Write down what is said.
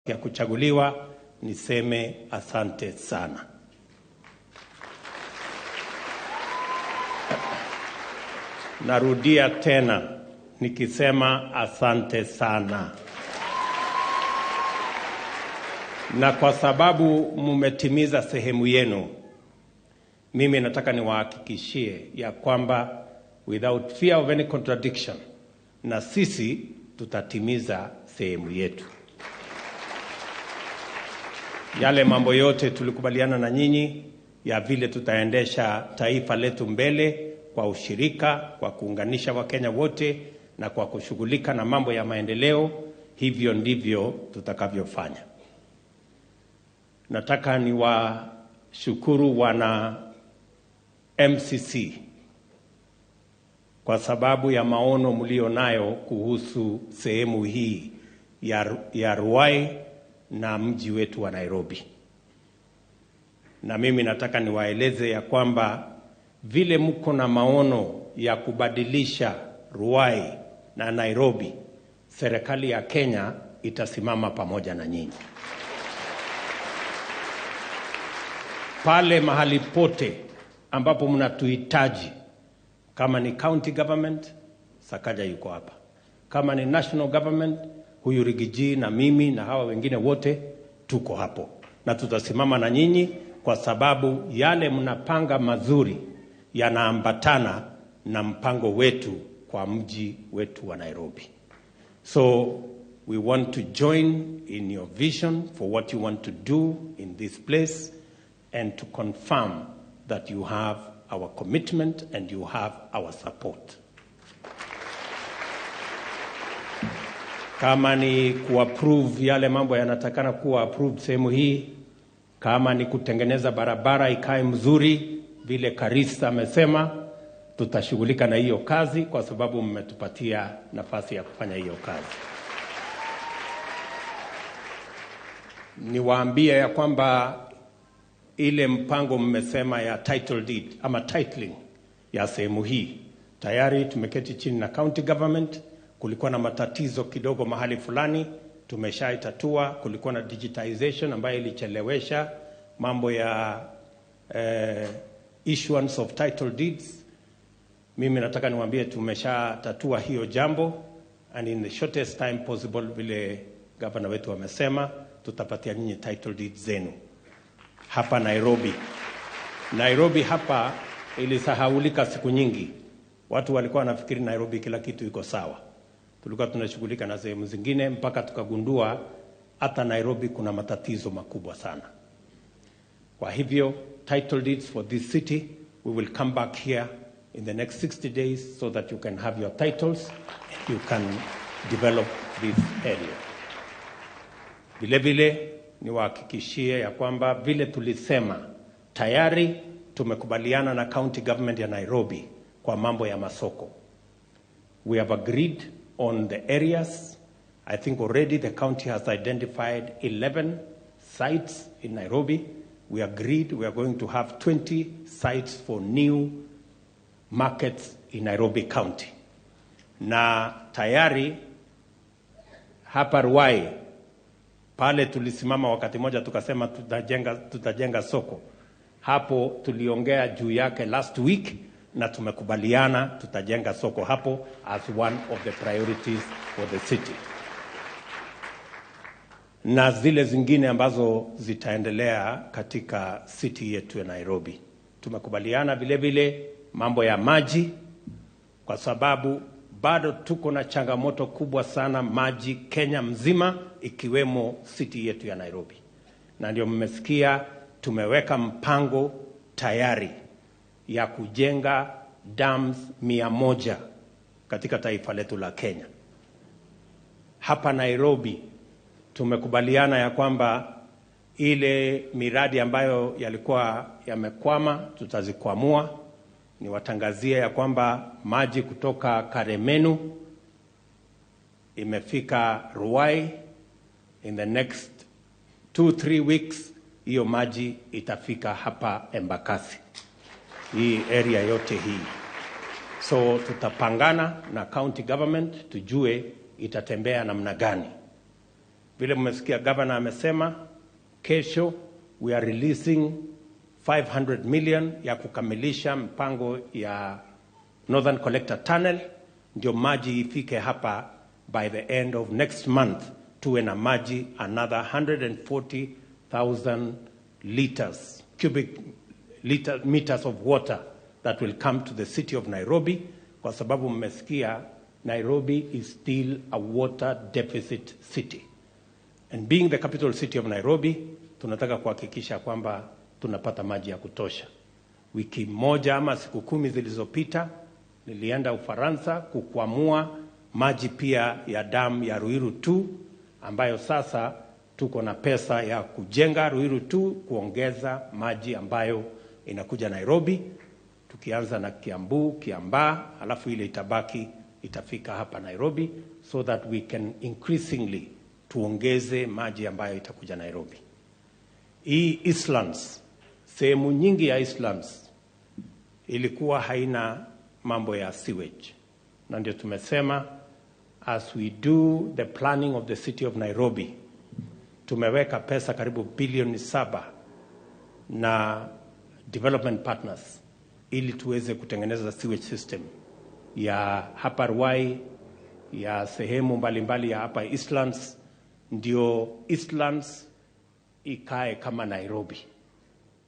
ya kuchaguliwa, niseme asante sana. Narudia tena nikisema asante sana. Na kwa sababu mmetimiza sehemu yenu, mimi nataka niwahakikishie ya kwamba without fear of any contradiction, na sisi tutatimiza sehemu yetu. Yale mambo yote tulikubaliana na nyinyi ya vile tutaendesha taifa letu mbele kwa ushirika, kwa kuunganisha Wakenya wote na kwa kushughulika na mambo ya maendeleo, hivyo ndivyo tutakavyofanya. Nataka niwashukuru wana MCC kwa sababu ya maono mlio nayo kuhusu sehemu hii ya Ruai na mji wetu wa Nairobi. Na mimi nataka niwaeleze ya kwamba vile mko na maono ya kubadilisha Ruai na Nairobi, serikali ya Kenya itasimama pamoja na nyinyi. Pale mahali pote ambapo mnatuhitaji, kama ni county government, Sakaja yuko hapa. Kama ni national government, huyu Rigiji na mimi na hawa wengine wote tuko hapo. Na tutasimama na nyinyi kwa sababu yale mnapanga mazuri yanaambatana na mpango wetu kwa mji wetu wa Nairobi. So we want to join in your vision for what you want to do in this place and to confirm that you have our commitment and you have our support. Kama ni kuapprove yale mambo yanatakana kuwa approved sehemu hii, kama ni kutengeneza barabara ikae mzuri vile Karisa amesema, tutashughulika na hiyo kazi kwa sababu mmetupatia nafasi ya kufanya hiyo kazi. Niwaambie ya kwamba ile mpango mmesema ya title deed ama titling ya sehemu hii, tayari tumeketi chini na county government. Kulikuwa na matatizo kidogo mahali fulani, tumeshaitatua. Kulikuwa na digitization ambayo ilichelewesha mambo ya issuance of title deeds. Mimi nataka niwaambie tumeshatatua hiyo jambo, and in the shortest time possible, vile governor wetu amesema, tutapatia nyinyi title deeds zenu hapa Nairobi. Nairobi hapa ilisahaulika siku nyingi. Watu walikuwa wanafikiri Nairobi kila kitu iko sawa. Tulikuwa tunashughulika na sehemu zingine mpaka tukagundua hata Nairobi kuna matatizo makubwa sana. Kwa hivyo title deeds for this city, we will come back here in the next 60 days so that you can have your titles and you can develop this area. Vile vile niwahakikishie ya kwamba vile tulisema tayari tumekubaliana na county government ya Nairobi kwa mambo ya masoko. We have agreed on the areas. I think already the county has identified 11 sites in Nairobi. We agreed we are going to have 20 sites for new markets in Nairobi County. Na tayari hapa Ruai pale tulisimama wakati moja tukasema tutajenga soko. Hapo tuliongea juu yake last week na tumekubaliana tutajenga soko hapo as one of the priorities for the city. Na zile zingine ambazo zitaendelea katika city yetu ya Nairobi. Tumekubaliana vile vile mambo ya maji, kwa sababu bado tuko na changamoto kubwa sana maji Kenya mzima ikiwemo city yetu ya Nairobi. Na ndio mmesikia tumeweka mpango tayari ya kujenga dams 100 katika taifa letu la Kenya. Hapa Nairobi tumekubaliana ya kwamba ile miradi ambayo yalikuwa yamekwama tutazikwamua. Niwatangazie ya kwamba maji kutoka Karemenu imefika Ruai. In the next 2-3 weeks hiyo maji itafika hapa Embakasi, hii area yote hii. So tutapangana na county government tujue itatembea namna gani. Vile mmesikia governor amesema, kesho we are releasing 500 million ya kukamilisha mpango ya Northern Collector Tunnel, ndio maji ifike hapa by the end of next month, tuwe na maji another 140,000 liters cubic liter, meters of water that will come to the city of Nairobi, kwa sababu mmesikia Nairobi is still a water deficit city. And being the capital city of Nairobi, tunataka kuhakikisha kwamba tunapata maji ya kutosha. Wiki moja ama siku 10 zilizopita nilienda Ufaransa kukwamua maji pia ya damu ya Ruiru 2 ambayo sasa tuko na pesa ya kujenga Ruiru 2 kuongeza maji ambayo inakuja Nairobi, tukianza na Kiambu, Kiambaa, alafu ile itabaki itafika hapa Nairobi, so that we can increasingly tuongeze maji ambayo itakuja Nairobi. Hii Eastlands, sehemu nyingi ya Eastlands ilikuwa haina mambo ya sewage, na ndio tumesema as we do the planning of the city of Nairobi, tumeweka pesa karibu bilioni 7 na development partners ili tuweze kutengeneza sewage system ya hapa Ruai, ya sehemu mbalimbali ya hapa Eastlands, ndio Eastlands ikae kama Nairobi.